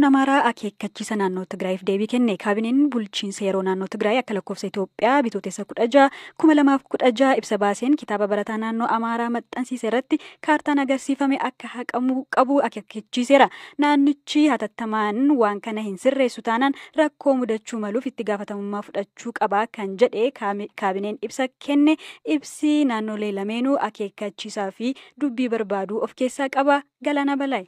Naannoon Amaaraa akeekkachiisa naannoo Tigraayiif deebii kenne. Kaabineen bulchiinsa yeroo naannoo Tigraay akka lakkoofsa Itoophiyaa Bitootessa 16, 2016 ibsa baaseen kitaaba barataa naannoo Amaaraa maxxansiise irratti kaartaan agarsiifame akka haqamuu qabu akeekkachiiseera. Naannichi hatattamaan waan kana hin sirreessu taanaan rakkoo mudachuu maluuf itti gaafatamummaa fudhachuu qaba kan jedhe kaabineen ibsa kenne, ibsi naannolee lameenuu akeekkachiisaa fi dubbii barbaaduu of keessaa qaba. Galaana Balaay.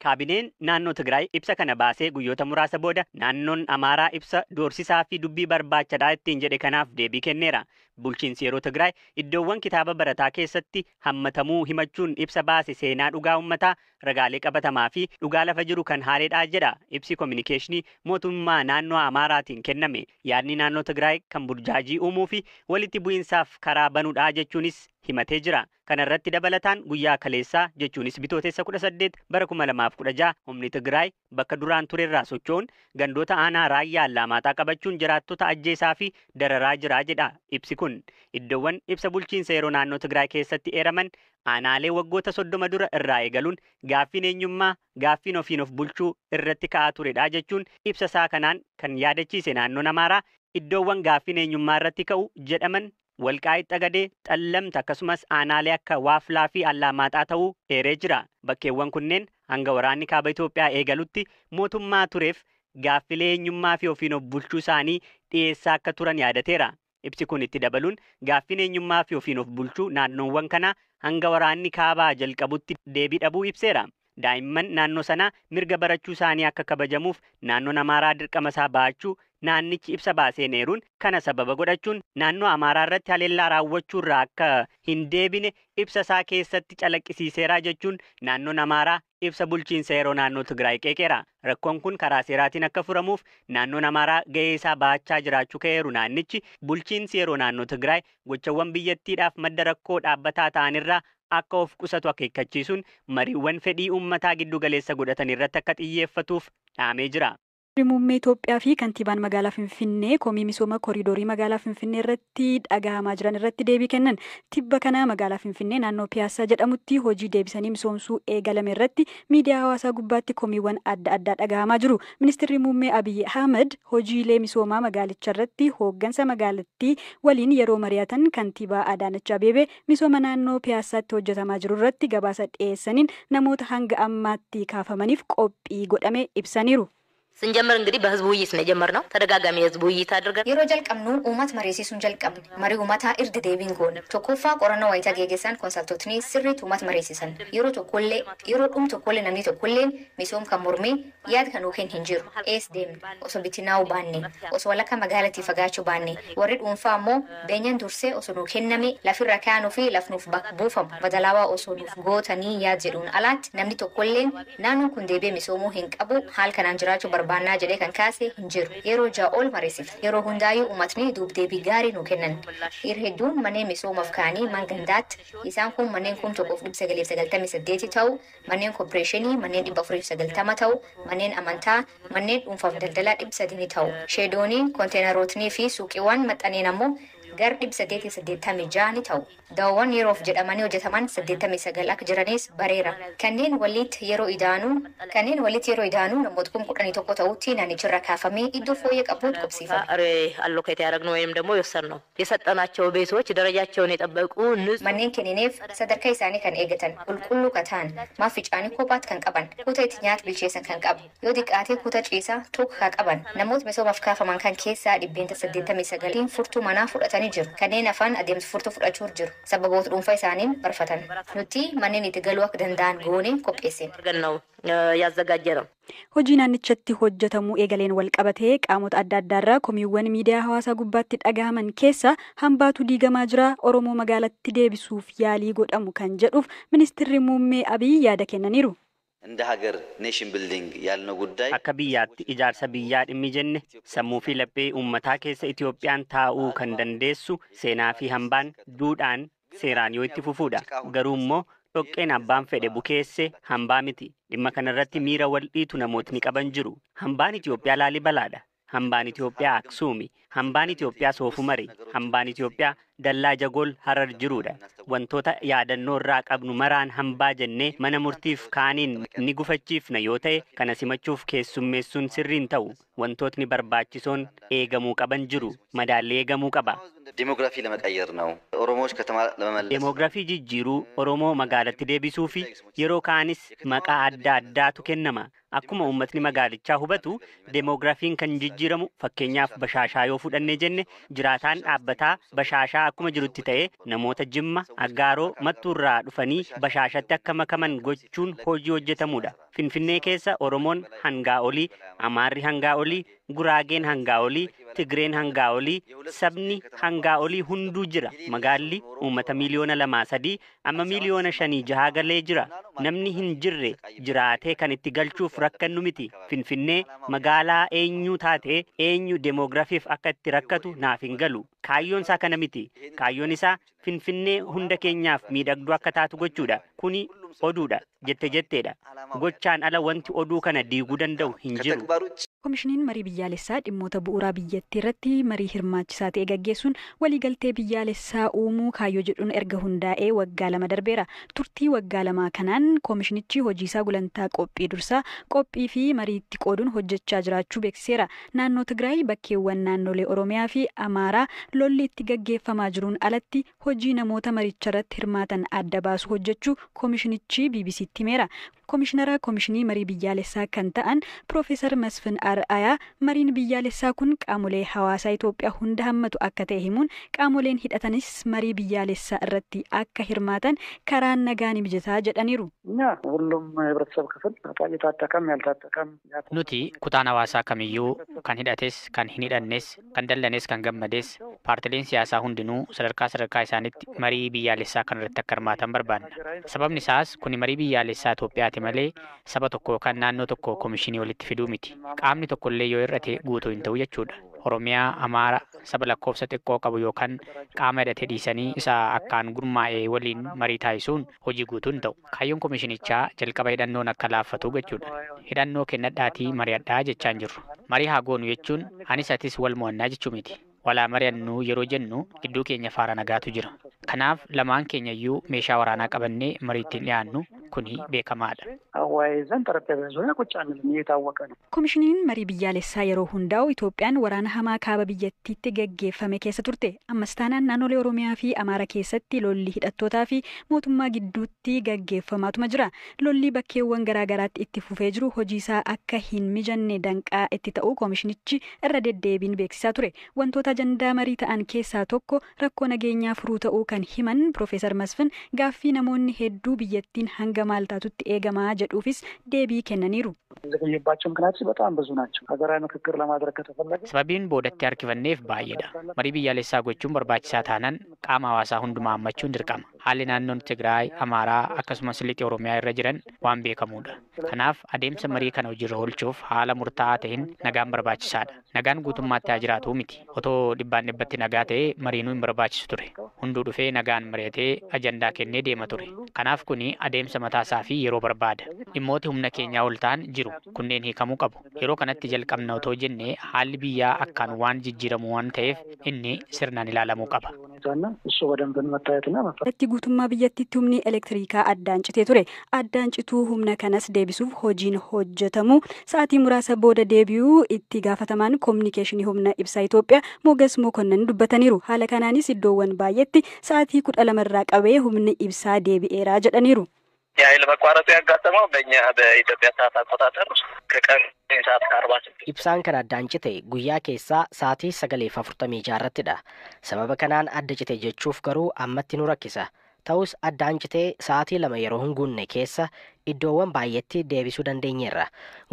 Kaabineen naannoo Tigraay ibsa kana baasee guyyoota muraasa booda naannoon Amaaraa ibsa doorsisaa fi dubbii barbaachadhaa ittiin jedhe kanaaf deebii kenneera. Bulchiinsi yeroo Tigraay iddoowwan kitaaba barataa keessatti hammatamuu himachuun ibsa baase seenaa dhugaa uummataa, ragaalee qabatamaa fi dhugaa lafa jiru kan haaleedhaa jedha ibsi kominikeeshinii mootummaa naannoo Amaaraatiin kenname. Yaadni naannoo Tigraay kan burjaajii uumuu fi walitti bu'iinsaaf karaa banuudhaa jechuunis himatee jira. Kana irratti dabalataan guyyaa kaleessaa, jechuunis Bitootessa 18 bara 2016, humni Tigraay bakka duraan turerraa socho'uun gandoota aanaa Raayyaa Allaamaaxaa qabachuun jiraattota ajjeesaa fi dararaa jira jedha ibsi kun. Iddoowwan ibsa bulchiinsa yeroo naannoo Tigraay keessatti eeraman aanaalee waggoota 30 dura irraa eegaluun gaaffiin eenyummaa, gaaffiin ofiin of bulchuu irratti ka'aa turedha jechuun ibsa isaa kanaan kan yaadachiise naannoon Amaaraa, iddoowwan gaaffiin eenyummaa irratti ka'u jedhaman Walqaayit Xagadee, Xallamta akkasumas aanaalee akka Waaflaa fi Allaamaaxaa ta'uu eeree jira. Bakkeewwan kunneen hanga waraanni kaaba Itoophiyaa eegalutti mootummaa tureef gaaffilee eenyummaa fi ofiin of bulchuu isaanii dhiyeessaa akka turan yaadateera. Ibsi kun itti dabaluun gaaffiin eenyummaa fi ofiin of bulchuu naannoowwan kanaa hanga waraanni kaabaa jalqabutti deebii dhabuu ibseera. Daa'imman naannoo sanaa mirga barachuu isaanii akka kabajamuuf naannoon Amaaraa dirqama isaa ba'achuu naannichi ibsa baaseen eeruun, kana sababa godhachuun naannoo Amaaraa irratti haleellaa raawwachuu irraa akka hin deebine ibsa isaa keessatti calaqqisiiseera jechuun naannoon Amaaraa ibsa bulchiinsa yeroo naannoo Tigraay qeeqeera. Rakkoon kun karaa seeraatiin akka furamuuf naannoon Amaaraa gahee isaa ba'achaa jiraachuu ka'eeru naannichi, bulchiinsi yeroo naannoo Tigraay gochawwan biyyattiidhaaf madda rakkoo dhaabbataa ta'anirraa akka of qusatu akeekkachiisuun mariiwwan fedhii uummataa giddu galeessa godhatan irratti akka xiyyeeffatuuf dhaamee jira. Muummee Itoophiyaa fi kantiibaan magaalaa Finfinnee komii misooma koriidorii magaalaa Finfinnee irratti dhagahamaa jiran irratti deebii kennan. Tibba kana magaalaa Finfinnee naannoo Piyaassaa jedhamutti hojii deebisanii misoomsuu eegalame irratti miidiyaa hawaasaa gubbaatti komiiwwan adda addaa dhagahamaa jiru. Ministeerri Muummee Abiyyi Ahmad hojiilee misoomaa magaalicha irratti hooggansa magaalattii waliin yeroo mari'atan kantiibaa Adaanach Abeebee misooma naannoo Piyaassaatti hojjetamaa jiru irratti gabaasa dhiyeessaniin namoota hanga ammaatti kaafamaniif qophii godhame ibsaniiru. ስንጀምር እንግዲህ በህዝቡ ውይይት ነው የጀመርነው። ተደጋጋሚ የህዝብ ውይይት አድርገን Yeroo jalqabnu uummata mariisisuun jalqabne. Marii uummataa irra deebiin goone. Tokkoffaa, qorannoo wayitaa geggeessan konsaltootni sirriitti uummata mariisisan. Yeroo tokkollee, yeroo dhum tokkollee namni tokkollee misoom kan mormee yaada kan kennu hin jiru. Ees deemne osoo bittinnaa'uu baanne, osoo walakkaa magaalatti fagaachuu baanne, warri dhuunfaa ammoo beenyaan dursee osoo nuu kenname, lafirra kaanuu fi laf nuuf bakka buufamu badalaawaa osoo nuuf gootanii yaad jedhuun alaatti namni tokkollee naannoon kun deebi'ee misoomuu hin qabu, haal kanaan jiraachuu barbaannaa jedhee kan kaase hin jiru. Yeroo 6 ol mariisifne. Yeroo hundaayyuu uummatni duub deebii gaarii nuu kennan. Irra hedduun manneen misoomaaf ka'anii mangandaatti isaan kun manneen 1998 ta'u, manneen koorporeeshinii manneen 490 ta'u, manneen amantaa, manneen dhuunfaaf daldalaa 300 ni ta'u. Sheedoonii, konteenarootnii fi suuqiiwwan maxxaneen ammoo gar 886 ni ta'u. Daawwan yeroof jedhamanii hojjetaman 89 akka jiranis bareera. Kanneen walitti yeroo idaanuu namoota 11,000 ta'utti naannicharra kaafamee iddoo fooyyee qabuutti qubsiifame. allocate ያደረግነው ወይም ደግሞ የወሰንነው የሰጠናቸው ቤቶች ደረጃቸውን የጠበቁ ንጹህ Manneen kennineef sadarkaa isaanii kan eeggatan, qulqulluu kan ta'an, maaficaanii kophaatti kan qaban, kutaa itti nyaata bilcheessan kan qabu, yoo xiqqaate kutaa ciisaa tokko kan qaban, namoota misoomaaf kaafaman kan keessaa 89% furtuu manaa fudhatanii jiru. Kanneen afaan adeemsa furtuu fudhachuu jiru. Sababoota dhuunfaa isaaniin barfatan. Nuti manneen itti galuu akka danda'an goone qopheessine. አድርገን ነው ያዘጋጀ ነው። Hojii naannichatti hojjetamuu eegaleen wal qabatee qaamota adda addaarraa komiiwwan miidiyaa hawaasaa gubbaatti dhagahaman keessa hambaatu diigamaa jira, Oromoo magaalatti deebisuuf yaalii godhamu kan jedhuuf ministeerri muummee Abiy yaada kennaniiru. እንደ ሀገር ኔሽን ቢልዲንግ ያልነው ጉዳይ Akka biyyaatti ijaarsa biyyaa dhimmi jenne sammuu fi laphee uummataa keessa Itoophiyaan taa'uu kan dandeessu seenaa fi hambaan, duudhaan, seeraan yoo itti fufuudha. Garuu immoo dhoqqeen abbaan fedhe bukeesse hambaa miti. Dhimma kanarratti miira wal dhiitu namootni qaban jiru. Hambaan Itoophiyaa Laalibalaadha. Hambaan Itoophiyaa Aksuumi. Hambaan Itoophiyaa Soofumari. Hambaan Itoophiyaa Dallaa Jagool Harar jirudha. Wantoota yaadannoo irraa qabnu maraan hambaa jennee mana murtiif kaaniin ni gufachiifna yoo ta'e kana simachuuf keessummeessuun sirriin ta'u. Wantootni barbaachisoon eegamuu qaban jiru. Madaalli eegamuu qaba. ዲሞግራፊ ለመቀየር ነው። ኦሮሞዎች ከተማ ለመመለስ Demoogiraafii jijjiiruu, Oromoo magaalatti deebisuu fi yeroo kaanis maqaa adda addaatu kennama. Akkuma uummatni magaalichaa hubatu demoogiraafiin kan jijjiiramu fakkeenyaaf Bashaashaa yoo fudhannee jenne jiraataan dhaabbataa Bashaashaa akkuma jirutti ta'ee namoota Jimma, Aggaaroo, Mattuurraa dhufanii Bashaashatti akka makaman gochuun hojii hojjetamudha. Finfinnee keessa Oromoon hangaa olii, Amaarri hangaa olii, Guraageen hangaa olii, Tigreen hangaa olii, sabni hangaa olii hunduu jira. Magaalli uummata 2 miiliyoona 3 amma 5 miiliyoona 6 galee jira. Namni hin jirre jiraatee kan itti galchuuf rakkannu miti. Finfinnee magaalaa eenyu taate eenyu demoogiraafiif akka itti rakkatu naaf hin galu. Kaayyoon isaa kana miti. Kaayyoon isaa Finfinnee hunda keenyaaf miidhagduu akka taatu gochuudha. Kuni oduudha jette jetteedha. Gochaan ala wanti oduu kana diiguu danda'u hin jiru. ከተግባር ውጭ Komishiniin marii biyyaalessaa dhimmoota bu'uuraa biyyattii irratti marii hirmaachisaa ta'e gaggeessuun waliigaltee biyyaalessaa uumuu kaayyoo jedhuun erga hundaa'ee waggaa 2 darbeera. Turtii waggaa 2 kanaan komishinichi hojiisaa gulantaa qophii dursaa, qophii fi mariitti qooduun hojjechaa jiraachuu beeksiseera. Naannoo Tigraay bakkeewwan naannolee Oromiyaa fi Amaaraa lolli itti gaggeeffamaa jiruun alatti hojii namoota maricha irratti hirmaatan adda baasuu hojjechuu komishinichi BBCtti himeera. Komishinara Komishinii Marii Biyyaalessaa kan ta'an Piroofeesar Masfin Ar'ayaa mariin biyyaalessaa kun qaamolee hawaasaa Itoophiyaa hunda hammatu akka ta'e himuun qaamoleen hidhatanis marii biyyaalessaa irratti akka hirmaatan karaan nagaa ni mijataa jedhaniiru. እኛ ሁሉም የህብረተሰብ ክፍል የታጠቀም ያልታጠቀም Nuti kutaan hawaasaa kamiyyuu kan hidhates kan hin hidhannes kan dallanes kan gammades paartileen siyaasaa hundinuu sadarkaa sadarkaa isaaniitti marii biyyaalessaa kan irratti akka hirmaatan barbaanna. Sababni isaas kuni marii biyyaalessaa Itoophiyaati malee saba tokko yookaan naannoo tokko komishinii walitti fiduu miti. Qaamni tokkollee yoo hir'ate guutuu hin ta'u jechuudha. Oromiyaa, Amaara saba lakkoofsa xiqqoo qabu yookaan qaama hidhate dhiisanii isa akkaan gurmaa'e waliin marii taasisuun hojii guutuu hin ta'u. Kaayyoon komishinichaa jalqaba hidhannoon akka laaffatu gochuudha. Hidhannoo kennadhaatii mari'adhaa jechaa hin jirru. Marii haa goonu jechuun anis atis wal mo'annaa jechuu miti. Walaa mari'annuu yeroo jennu gidduu keenya faara nagaatu jira. Kanaaf lamaan keenya iyyuu meeshaa waraanaa qabannee mariitti hin dhiyaannu kuni beekamaadha. አወያይዘን ጠረጴዛ ዙሪያ ቁጭ አንልም። ይህ የታወቀ ነው። Komishiniin marii biyyaalessaa yeroo hundaa'u Itoophiyaan waraana hamaa kaaba biyyattiitti gaggeeffame keessa turte. Ammas taanaan naannolee Oromiyaa fi Amaara keessatti lolli hidhattootaa fi mootummaa gidduutti gaggeeffamaatuma jira. Lolli bakkeewwan garaagaraatti itti fufee jiru hojii isaa akka hin mijanne danqaa itti ta'uu komishinichi irra deddeebiin beeksisaa ture. Wantoota ajandaa marii ta'an keessaa tokko rakkoo nageenyaa furuu ta'uu kan himan Piroofeesar Masfin gaaffii namoonni hedduu biyyattiin hanga maal taatutti eegamaa jedhuufis deebii kennaniiru. የዘገየባቸው ምክንያቶች በጣም ብዙ ናቸው። ሀገራዊ ምክክር ለማድረግ ከተፈለገ Sababiin boodatti harkifanneef baay'eedha. Marii biyyaalessaa gochuun barbaachisaa taanaan qaama hawaasaa hundumaa hammachuun dirqama. Haalli naannoon Tigraay, Amaaraa akkasumas lixa Oromiyaa irra jiran waan beekamuudha. Kanaaf adeemsa marii kana hojiirra oolchuuf haala murtaa'aa ta'een nagaan barbaachisaadha. Nagaan guutummaatti haa jiraatu miti. Otoo dhibbaan dhibbatti nagaa ta'ee mariinuu hin barbaachisu ture. Hunduu dhufee nagaan mari'atee ajandaa kennee deema ture. Kanaaf kuni adeemsa mataasaa fi yeroo barbaada. Dhimmooti humna keenyaa ol ta'an jiru. Kunneen hiikamuu qabu. Yeroo kanatti jalqabna otoo jennee haalli biyyaa akkaan waan jijjiiramu waan ta'eef inni sirnaan ilaalamuu qaba. ሁኔታና እሱ በደንብ መታየትና መፈ Irratti guutummaa biyyattiitti humni elektiriikaa addaan citee ture. Addaan cituu humna kanas deebisuuf hojiin hojjetamu sa'aatii muraasa booda deebi'uu itti gaafatamaan koominikeeshinii humna ibsaa Itoophiyaa Mogas Mokonnan dubbataniiru. Haala kanaanis iddoowwan baay'eetti sa'aatii 12rraa qabee humni ibsaa deebi'eera jedhaniiru. የኃይል መቋረጡ ያጋጠመው በእኛ በኢትዮጵያ ሰዓት አቆጣጠር ከቀን 9 ሰዓት ከ46 Ibsaan kan addaan cite guyyaa keessaa sa'aatii 9:46 irrattidha. Sababa kanaan adda cite jechuuf garuu ammatti nu rakkisa. Ta'us addaan citee sa'aatii 2 yeroo hin guunne keessa iddoowwan baay'eetti deebisuu dandeenyeerra.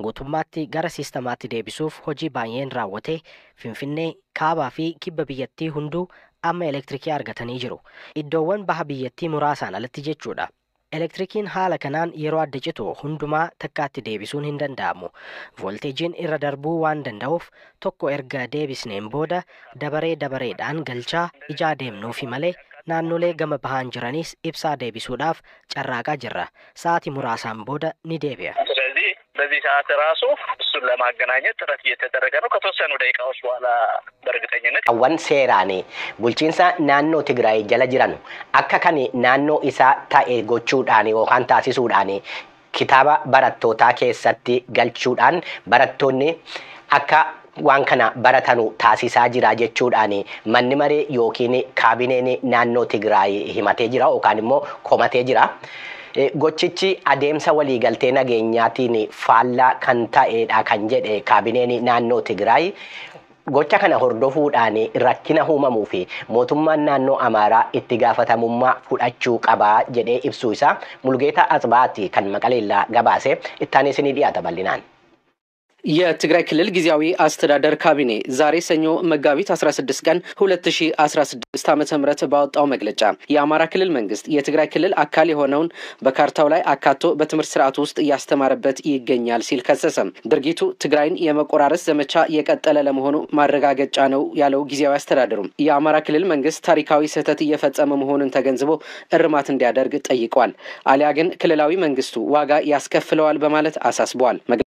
Guutummaatti gara siistamaatti deebisuuf hojii baay'een raawwate. Finfinnee, kaabaa fi kibba biyyattii hunduu amma elektirikii argatanii jiru. Iddoowwan baha biyyattii muraasaan alatti jechuudha. Elektirikiin haala kanaan yeroo adda citu hundumaa takkaatti deebisuun hin danda'amu. Voolteejiin irra darbuu waan danda'uuf tokko erga deebisneen booda dabaree dabareedhaan galchaa ijaa deemnuufi malee naannolee gama bahaan jiranis ibsaa deebisuudhaaf carraaqaa jirra. Sa'aatii muraasaan booda ni deebi'a. ስለዚህ በዚህ ሰዓት ራሱ እሱን ለማገናኘት ጥረት እየተደረገ ነው። ከተወሰኑ ደቂቃዎች በኋላ በእርግጠኝነት Awwan seeraan bulchiinsa naannoo Tigraay jala jiran akka kan naannoo isaa ta'e gochuudhaan yookaan taasisuudhaan kitaaba barattootaa keessatti galchuudhaan barattoonni akka waan kana baratanu taasisaa jira jechuudhaan manni maree yookiin kaabineen naannoo Tigraay himatee jira yookaan immoo komatee jira. Gochichi adeemsa waliigaltee nageenyaatiin faallaa kan ta'edha kan jedhe kaabineen naannoo Tigraay. Gocha kana hordofuudhaan rakkina uumamuu fi mootummaan naannoo Amaaraa itti gaafatamummaa fudhachuu qabaa jedhee ibsuu isaa Mulgeetaa Atsbaati kan Maqaleellaa gabaase itti isinii dhiyaata bal'inaan. የትግራይ ክልል ጊዜያዊ አስተዳደር ካቢኔ ዛሬ ሰኞ መጋቢት 16 ቀን 2016 ዓ.ም ባወጣው መግለጫ የአማራ ክልል መንግስት የትግራይ ክልል አካል የሆነውን በካርታው ላይ አካቶ በትምህርት ስርዓቱ ውስጥ እያስተማረበት ይገኛል ሲል ከሰሰም። ድርጊቱ ትግራይን የመቆራረስ ዘመቻ የቀጠለ ለመሆኑ ማረጋገጫ ነው ያለው ጊዜያዊ አስተዳደሩም የአማራ ክልል መንግስት ታሪካዊ ስህተት እየፈጸመ መሆኑን ተገንዝቦ እርማት እንዲያደርግ ጠይቋል። አሊያ ግን ክልላዊ መንግስቱ ዋጋ ያስከፍለዋል በማለት አሳስቧል።